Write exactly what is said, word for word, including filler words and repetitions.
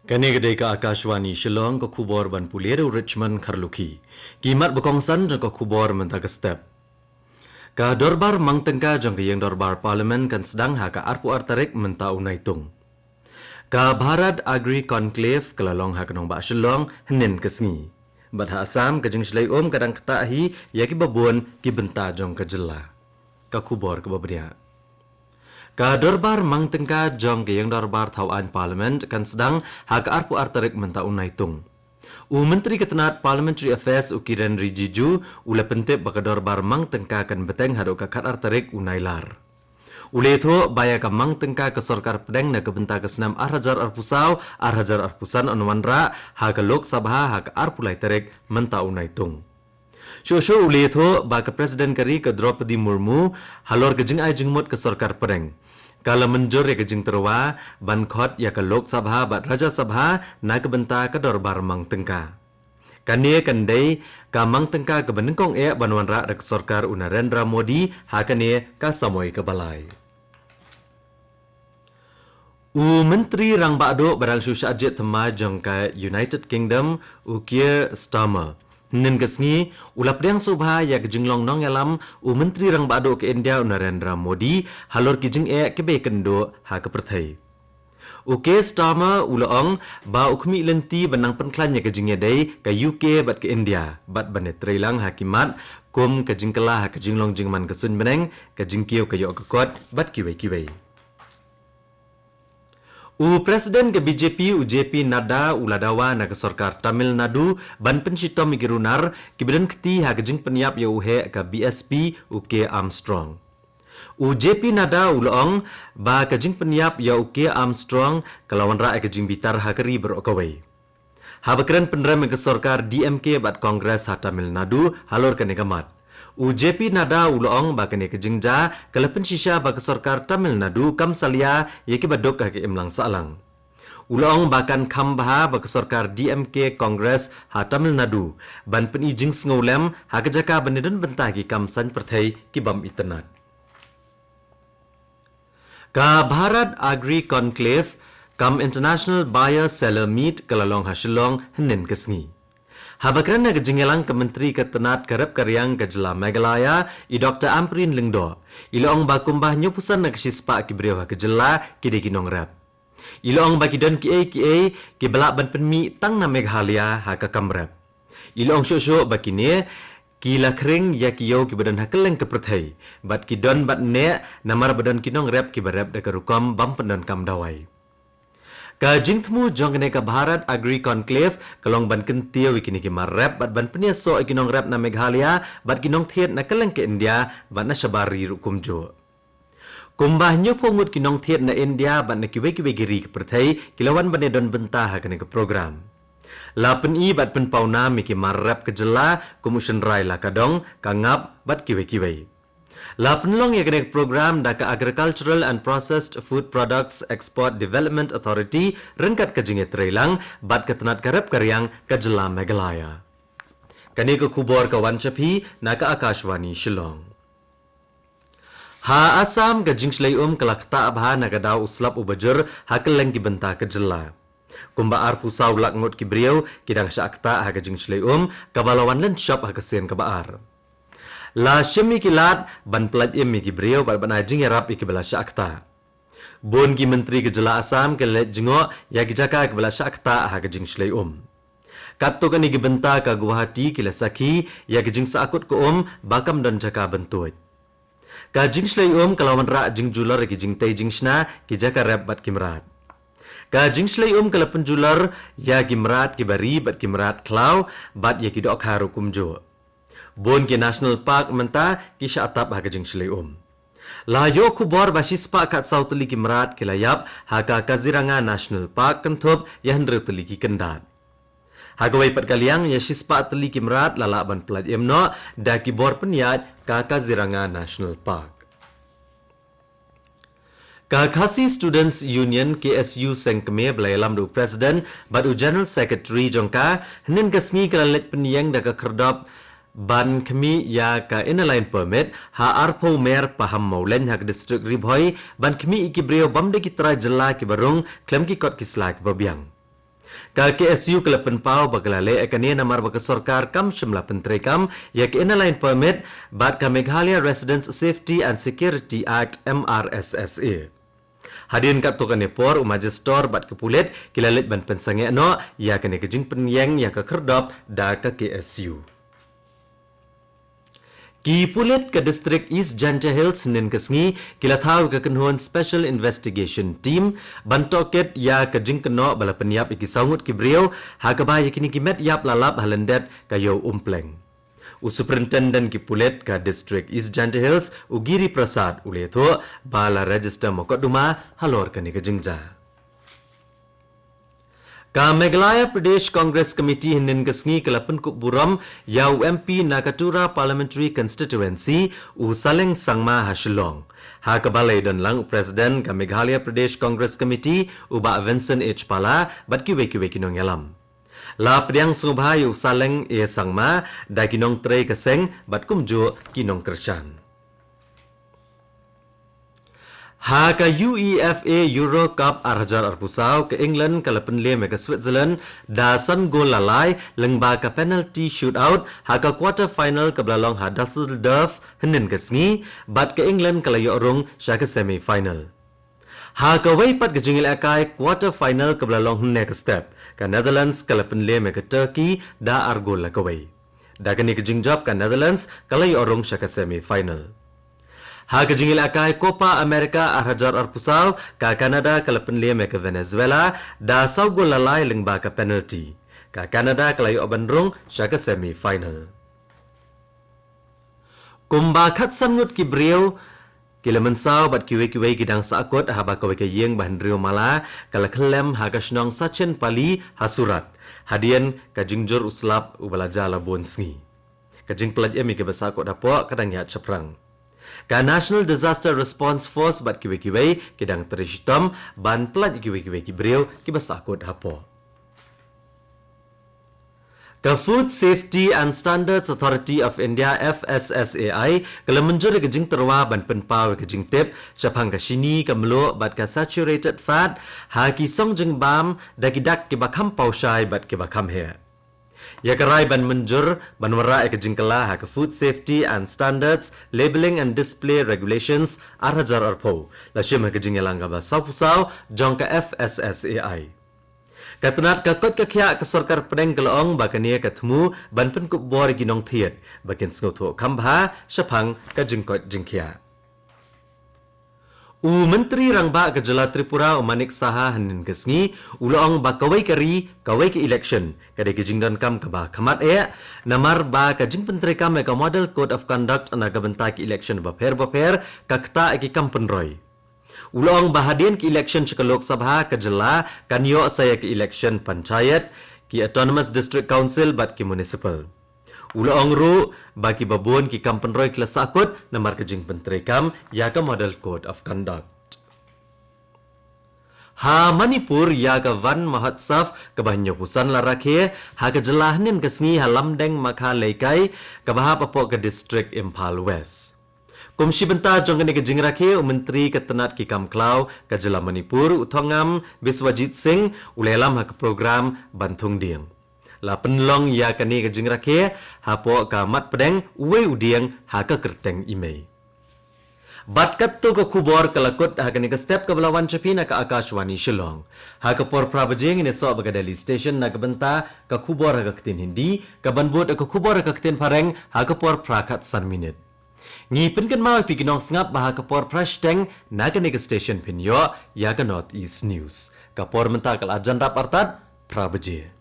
Kane ka dei ka Akashvani Shillong, ka khubor ban pule da u Richmond Kharlukhi. Ki mat ba kongsan jong ka khubor mynta ka step. Ka dorbar mang tyngka jong ka ïing dorbar Parliament kan sdang ha ka arphew ar tarik mynta u Naitung. Ka Bharat Agri Conclave ka la long ha ka nongbah Shillong hynnin ka sngi. Bad ha Assam ka jingshlei um ka dang ktah hi ïa ki babun ki bynta jong ka jylla. Ka khubor kaba bniah. Ka dorbar mang tyngka jong ka ïing dorbar thaw aiñ Parliament kan sdang ha ka arphew ar tarik mynta u Naitung. U Myntri ka tnat Parliamentary Affairs u Kiren Rijiju u la pyntip ba ka dorbar mang tyngka kan bteng haduh ka khat ar tarik u Nailar. U la ïathuh ba ïa ka mang tyngka ka sorkar pdeng na ka bynta ka snem ar hajar arphew saw ar hajar arphew san yn wanrah ha ka Lok Sabha ha ka arphew lai tarik mynta u Naitung. Shuh shuh u la ïathuh ba ka President ka ri ka Draupadi Murmu halor ka jingai jingmut ka sorkar pdeng ka la mynjur ïa ka jingtyrwa ban khot ïa ka Lok Sabha bad Rajya Sabha na ka bynta ka dorbar mang tyngka. Kane kan dei ka mang tyngka kaba nyngkong eh ban wanrah da ka sorkar u Narendra Modi ha kane ka samoi kaba lai. U Myntri Rangbah Duh ba dang shu shah jied thymmai jong ka United Kingdom, u Keir Starmer, hynnin ka sngi u la pdiang sngewbha ïa ka jinglong nongïalam u Myntri Rangbah Duh ka India u Narendra Modi halor ki jingeh kiba ïakynduh ha ka pyrthei. U Keir Starmer u la ong ba u khmih lynti ban nang pynkhlaiñ ïa ka jingïadei ka U K bad ka India bad ban ïatreilang ha ki mat kum ka jingkylla ha ka jinglong jingman ka suiñ bneng, ka jingkiew ka ïoh ka kot bad kiwei kiwei. U President ka B J P u J P Nadda u la dawa na ka sorkar Tamil Nadu ban pynshitom ïa ki runar kiba don kti ha ka jingpynïap ïa u heh ka B S P u K Armstrong. U J P Nadda u la ong ba ka jingpynïap ïa u K Armstrong ka la wanrah ïa ka jingbitar ha ka ri baroh kawei. Haba kren pynrem ïa ka sorkar D M K bad Congress ha Tamil Nadu halor kane ka mat, u J P Nadda u la ong ba kane ka jingjia ka la pynshisha ba ka sorkar Tamil Nadu kam salia ïa kiba duk ha ka imlang sahlang. U la ong ba kan kham bha ba ka sorkar D M K Congress ha Tamil Nadu ban pyni jingsngewlem ha ka jaka ban ïadon bynta ki kam saiñ pyrthei ki bym itynnad. Ka Bharat Agri Conclave kam International Buyer Seller Meet ka la long ha Shillong hynnin ka sngi. Haba kren ha ka jingïalang ka Myntri ka tnat ka rep ka riang ka jylla Meghalaya, i Doctor Ampareen Lyngdoh, i la ong ba kumba hynñiewphew san na ka shispah ki briew ha ka jylla ki dei ki nongrep. I la ong ba ki don kiei kiei kiba lah ban pynmih tang na Meghalaya ha ka kam rep. I la ong shuh shuh ba kine ki la khring ïa ki ïew kiba don ha kylleng ka pyrthei bad ki don bad neh namar ba don ki nongrep kiba rep da ka rukom bym pyndonkam dawai. Ka jingthmu jong kane ka Bharat Agri Conclave ka long ban kyntiew ïa kine ki mar rep bad ban pynïasoh ïa ki nongrep na Meghalaya bad ki nongthied na kylleng ka India bad na shabar ri ruh kumjuh. Kumba hynñiewphew ngut ki nongthied na India bad na kiwei kiwei ki ri ka pyrthei ki la wan ban ïadon bynta ha kane ka program. La pyni bad pynpaw nam ïa ki mar rep ka jylla kum u shynrai la ka dong, ka ngap bad kiwei kiwei. La pynlong ïa kane ka program da ka Agricultural and Processed Food Products Export Development Authority ryngkat ka jingïatreilang bad ka tnat ka rep ka riang ka jylla Meghalaya. Kane ka khubor ka wan sha phi na ka Akashvani Shillong. Ha Assam ka jingshlei um ka la ktah bha na ka daw u slap u bajur ha kylleng ki bynta ka jylla. Kumba arphew saw lak ngut ki briew ki dang shah ktah ha ka jingshlei um kaba la wan lynshop ha ka sien kaba ar. La shim ïa ki lad ban pyllait im ïa ki briew bad ban ai jingïarap ïa kiba la shah ktah. Bun ki myntri ka jylla Assam ki la leit jngoh ïa ki jaka kiba la shah ktah ha ka jingshlei um. Katto katne ki bynta ka Guwahati ki la sakhi ïa ka jingsakut ka um ba kam don jaka ban tuid. Ka jingshlei um ka la wanrah jingjulor ïa ki jingtei jingshna, ki jaka rep bad ki mrad. Ka jingshlei um ka la pynjulor ïa ki mrad kiba ri bad ki mrad khlaw bad ïa ki dohkha ruh kumjuh. Bun ki National Park mynta ki shah tap ha ka jingshlei um. La ïoh khubor ba shispah khatsaw tylli ki mrad ki la ïap ha ka Kaziranga National Park kynthup ïa hynriew tylli ki kyndat. Ha kawei pat ka liang ïa shispah tylli ki mrad la lah ban pyllait im noh da ki bor pynïaid ka Kaziranga National Park. Ka Khasi Students Union, K S U, seng kmie ba la ïalam da u President bad u General Secretary jong ka, hynnin ka sngi ka la leit pynïeng da ka khyrdop ban khmih ïa ka Inner Line Permit ha arphew mer Paham Mawlein ha ka District Ri Bhoi ban khmih ïa ki briew bym dei ki trai jylla kiba rung khlem ki kot ki sla kiba biang. Ka K S U ka la pynpaw ba ka la leh ïa kane namar ba ka sorkar kam shym la pyntreikam ïa ka Inner Line Permit bad ka Meghalaya Residents Safety and Security Act, M R S S A. Hadien katto katne por u Magistrate bad ki pulit ki la leit ban pynsangeh noh ïa kane ka jingpynïeng ïa ka khyrdop da ka K S U. Ki pulit ka District East Jaintia Hills hynnin ka sngi ki la thaw ïa ka kynhun Special Investigation Team ban tohkit ïa ka jingkynnoh ba la pynïap ïa ki saw ngut ki briew ha kaba ïa kine ki met ïap la lap ha lyndet ka Ïew Umpleng. U Superintendent ki pulit ka District East Jaintia Hills, u Giri Prasad, u la ïathuh ba la register mukotduma halor kane ka jingjia. Ka Meghalaya Pradesh Congress Committee hynnin ka sngi ka la pynkup burom ïa u M P na ka Tura Parliamentary Constituency, u Saleng Sangma, ha Shillong, ha kaba la ïadon lang u President ka Meghalaya Pradesh Congress Committee, u Bah Vincent H Pala, bad kiwei kiwei ki nongïalam. La pdiang sngewbha ïa u Saleng A Sangma da ki nongtrei ka seng bad kumjuh ki nongkyrshan. Ha ka U E F A Euro Cup ar hajar arphew saw, ka England ka la pynliem ïa ka Switzerland da san gol la lai lyngba ka penalty shootout ha ka quarter final kaba la long ha Dusseldorf hynnin ka sngi, bad ka England ka la ïoh rung sha ka semi final. Ha kawei pat ka jingïalehkai quarter final kaba la long hynne ka step, ka Netherlands ka la pynliem ïa ka Turkey da ar gol la kawei. Da kane ka jingjop ka Netherlands ka la ïoh rung sha ka semi final. Ha ka jingïalehkai Copa America ar hajar arphew saw, ka Canada ka la pynliem ïa ka Venezuela da saw gol la lai lyngba ka penalty. Ka Canada ka la ïoh ban rung sha ka semi final. Kumba khatsan ngut ki briew ki la mynsaw bad kiwei kiwei ki dang sahkut haba kawei ka ïing ba hynriew mala ka la khyllem ha ka shnong Sachinpally ha Surat, hadien ka jingjur u slap uba la jia la bun sngi. Ka jingpyllait im ïa kiba sahkut hapoh ka dang ïaid shaphrang. Ka National Disaster Response Force bad kiwei kiwei ki dang trei shitom ban pyllait ïa kiwei kiwei ki briew kiba sahkut hapoh. Ka Food Safety and Standards Authority of India, F S S A I, ka la mynjur ïa ka jingtyrwa ban pynpaw ïa ka jingtip shaphang ka shini, ka mluh bad ka saturated fat ha ki song jingbam da ki dak kiba kham paw shai bad kiba kham heh. Ïa ka rai ban mynjur ban wanrah ïa ka jingkylla ha ka Food Safety and Standards, Labelling and Display Regulations ar hajar arphew la shim ha ka jingïalang kaba sawphew saw jong ka F S S A I. Ka tnat ka koit ka khiah ka sorkar pdeng ka la ong ba kane ka thmu ban pynkup bor ïa ki nongthied ba kin sngewthuh kham bha shaphang ka jingkoit jingkhiah. U Myntri Rangbah ka jylla Tripura, u Manik Saha, hynnin ka sngi u la ong ba kawei ka ri kawei ka election ka dei ka jingdonkam kaba khmat eh, namar ba ka jingpyntreikam ïa ka Model Code of Conduct na ka bynta ki election bapher bapher ka ktah ïa ki kam pynroi. U la ong ba hadien ki election sha ka Lok Sabha, ka jylla kan ïoh sa ïa ki election Panchayat, ki Autonomous District Council bad ki Municipal. U la ong ruh ba kiba bun ki kam pynroi ki la sahkut namar ka jingpyntreikam ïa ka Model Code of Conduct. Ha Manipur, ïa ka Van Mahotsav kaba hynñiewphew san la rakhe ha ka jylla hynnin ka sngi ha Lumding Makha Leikai kaba hap hapoh ka district Imphal West. Kum shi bynta jong kane ka jingrakhe, u Myntri ka tnat ki kam khlaw ka jylla Manipur, u Thongam Biswajit Singh, u la ïalam ha ka program ban thung dieng. La pynlong ïa kane ka jingrakhe hapoh ka mat pdeng uwei u dieng ha ka kyrteng i mei. Bad katto ka khubor ka la kut ha kane ka step kaba la wan sha phi na ka Akashvani Shillong. Ha ka por phra baje ngin ïasoh bad ka Delhi Station na ka bynta ka khubor ha ka ktien Hindi, kaban bud ka khubor ha ka ktien Phareng ha ka por phra khatsan minit. Ngi pynkynmaw ïa phi ki nongsngap ba ha ka por phra shiteng na kane ka station phin ïoh ïa ka North East News. Ka por mynta ka la jan dap artat phra baje.